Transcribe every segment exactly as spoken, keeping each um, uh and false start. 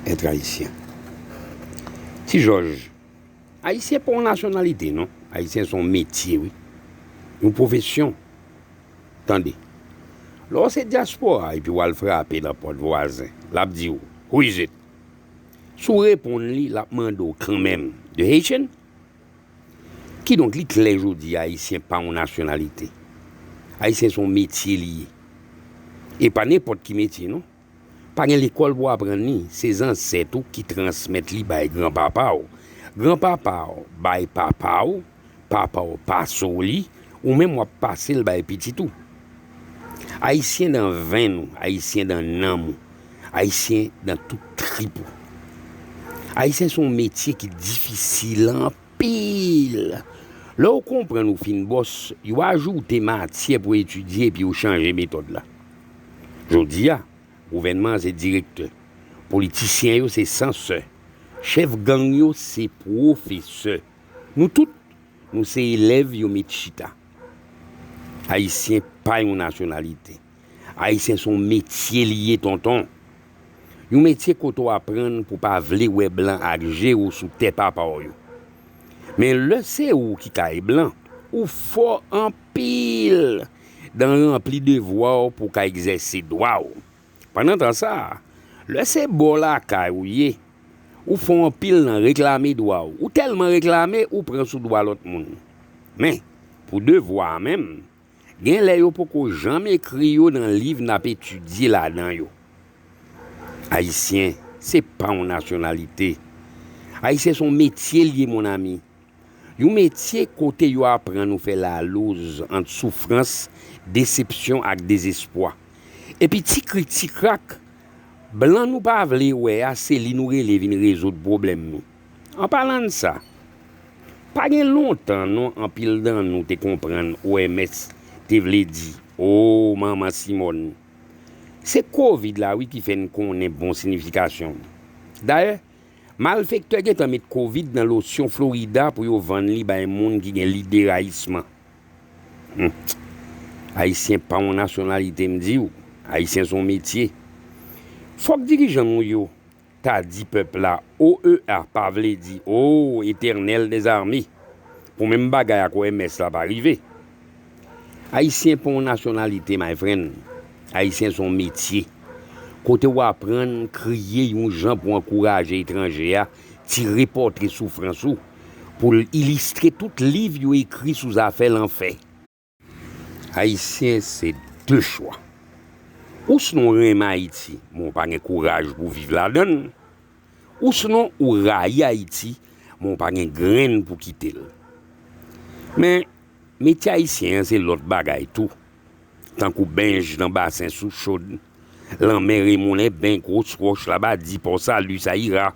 être haïtien. Ti Jòj, Ayisyen pa yon nasyonalite, non. Ayisyen se yon metye, wi. Yon pwofesyon. Tande. Lè w se dyaspora epi w al frape nan pòt vwazen, l ap di w, "Who is it?" Si w reponn li, l ap mande w kanmenm, "The Haitian?" Kidonk, li klè jodi a, Ayisyen pa yon nasyonalite. Ayisyen se yon metye li ye. E pa nenpòt ki metye, non. Pa gen lekòl pou aprann li, se zansèt ou ki transmèt li bay granpapa w. Granpapa w bay papa w, papa w pase w li, ou menm w ap pase l bay pitit ou. Ayisyen dan venn ou, Ayisyen dan nanm ou, Ayisyen dan tout trip ou. Ayisyen se yon metye ki difisil anpil. Lè w konprann ou fin bòs, yo ajoute matyè pou etidye epi yo chanje metòd la. Jodi a, gouvènman an se direktè. Politisyen yo se sansè. Chèf gang yo se pwofesè. Nou tout, nou se elèv yo met chita. Ayisyen pa yon nasyonalite. Ayisyen se yon metye li ye, tonton. Yon metye kote w aprann pou w pa vle wè blan ak je w sou tè papa w yo. Men lè se ou ki kay blan, ou fò anpil dan ranpli devwa w pou w ka egzèse dwa w. Pandan tan sa a, lè se bò lakay ou ye, ou fò anpil nan reklame dwa w. Ou tèlman reklame, ou pran sou dwa lòt moun. Men, pou devwa a menm, gen lè yo poko janm ekri yo nan liv n ap etidye ladan yo. Ayisyen, se pa yon nasyonalite. Ayisyen se yon metye l ye, mon ami. Yon metye kote yo aprann ou fè laloz ant soufrans, desepsyon ak dezespwa. Epi ti krik ti krak, blan nou pa vle wè a, se li nou rele vin rezoud pwoblèm nou. An palan de sa, pa gen lontan non anpil dan nou te konprann O M S te vle di, o manman Simòn. Se kovid la wi ki fè n konnen bon sinifikasyon l. Dayè, malfektè gentan met kovid nan losyon Florida pou yo vann li bay moun ki gen lide rayisman. Hmm. Ayisyen pa yon nasyonalite, m di w. Ayisyen se yon metye. Fòk dirijan nou yo ta di pèp la O E A pa vle di, o, Etènèl dèzame. Pou menm bagay ak O M S la pa rive. Ayisyen pa yon nasyonalite, my friend. Ayisyen se yon metye. Kote w aprann kriye yon jan pou ankouraje etranje a tire pòtre soufrans ou, pou l ilistre tout liv yo ekri sou zafè lanfè. Ayisyen se de chwa. Ou sinon w renmen Ayiti, men w pa gen kouraj pou w viv ladan l. Ou sinon ou rayi Ayiti, men w pa gen grenn pou kite l. Men, metye ayisyen an se lòt bagay tou. Tankou benj nan basen Souchod, lanmè Remoulen, ben gwo wòch laba di Pò Sali, sa ira.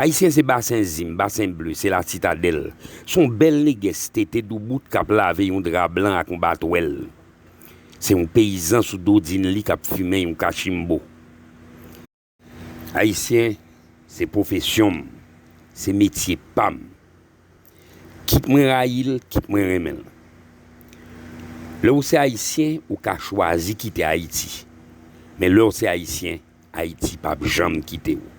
Ayisyen se basen Zim, basen ble, se la sitadèl. Se yon bèl negès tete doubout k ap lave yon dra blan ak yon batwèl. Se yon peyizan sou dodin li k ap fimen yon kachimbo. Ayisyen, se pwofesyon m, se metye pa m. Kit mwen rayi l, kit mwen renmen l. Lè w se ayisyen, ou ka chwazi kite Ayiti. Men lè w se ayisyen, Ayiti p ap janm kite w.